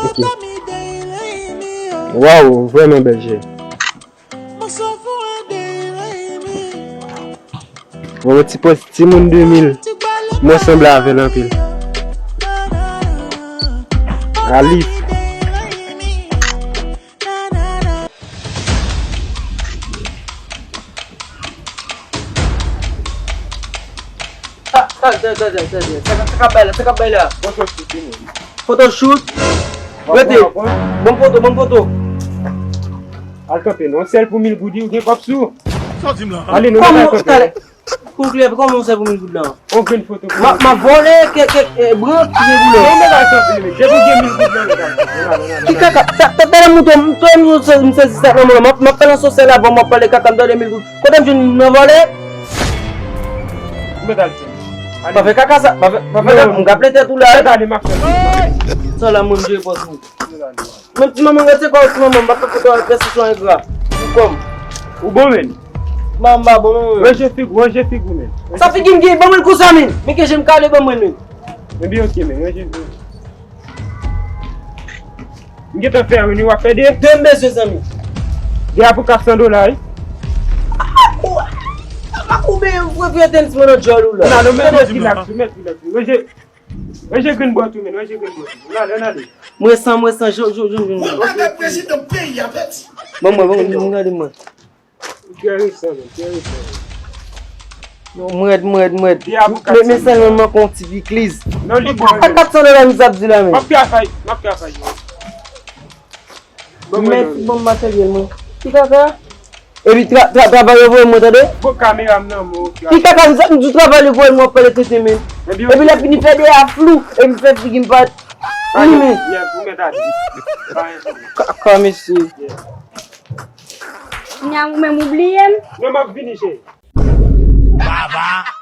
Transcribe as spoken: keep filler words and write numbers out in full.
Ok. Waw, vrèman bèl jè. Bon, yon ti pòz timoun de mil. Mwen sanble avè l anpil. Alif. Tande, tande, tande, tande. Sa k ap bay la, sa k ap bay la. Photoshoot, timoun. Photoshoot? Rete. Bon foto, bon foto. Al kanpe, non. Sèl pou mil goud, ou gen kòb sou ou? Sa w di m la? Ale, nou mèt al kanpe. Kòman, kòman w sèl pou mil goud lan? On grenn foto pou mil goud. M ap vòlè kèk, kèk, eh, bran ki gen boulò. Non, mèt al kanpe, men. Depi w gen mil goud nan men w. Ki kaka? Talè m montre w, m sezi sa nan men w. M ap, m ap pale an sosyèl avè w, m ap pale kaka, m tande mil goud. Kote m jwenn nan vòlè? Ou mèt al di. Pa fè kaka sa, pa fè, pa fè kaka, m ka plen tèt ou la. Ou mèt ale, m ap fè. Sa la, mwen, m jere pòz mwen. Ou mèt ale. Menm ti manman, gade se kò ti manman, m pa fè foto avèk pèsonn sou ekran. Ou kòm. Ou bon, menn. Manman, m pa bon, non, menn. Ranje figi, ranje figi, menn. Sa figi m gen, ban mwen l konsa, menn. Men ke je m kale, ban mwen, menn. Ebyen, ok, menn, ranje figi. M gentan fè youn, wi, w ap fè de? De m bezwen, zanmi. De a pou kat san dola, wi. Apa kou, apa kou ben, ou fè tènis mwen nan djòl ou la. Nan, non, men, mèt rilaks, mèt rilaks. Ranje, ranje grenn bòt ou, men, ranje grenn bòt ou. Nan, nan, nan. Mwen san, mwen san, jou, jou, jou, jou. Mwen pa gad prezidan peyi a, pèdi. Bon, mwen, bon, mwen, gade mwen. Trè resan, men, trè resan, men. Non, m rèd, m rèd, m rèd. Men, men sèlman m manke yon ti pikliz. Non, li bon, a kat san dola m t ap di la, men. M ap travay, m ap travay, men. Bon, mèt, bon, materyèl, mwen. Ki kaka? Epi tra-, tra-, travay yo voye mwen, tande? Bon, kamera m nan, mwen. Ki kaka, m di travay yo voye mwen, w ap pale tenten, men. Epi lè fini fè de a flou, epi fè figi m pa. Ni men. Kaka, mesye. Kounya ou menm ou bliye m? Non, m ap vini, cheri. Baba.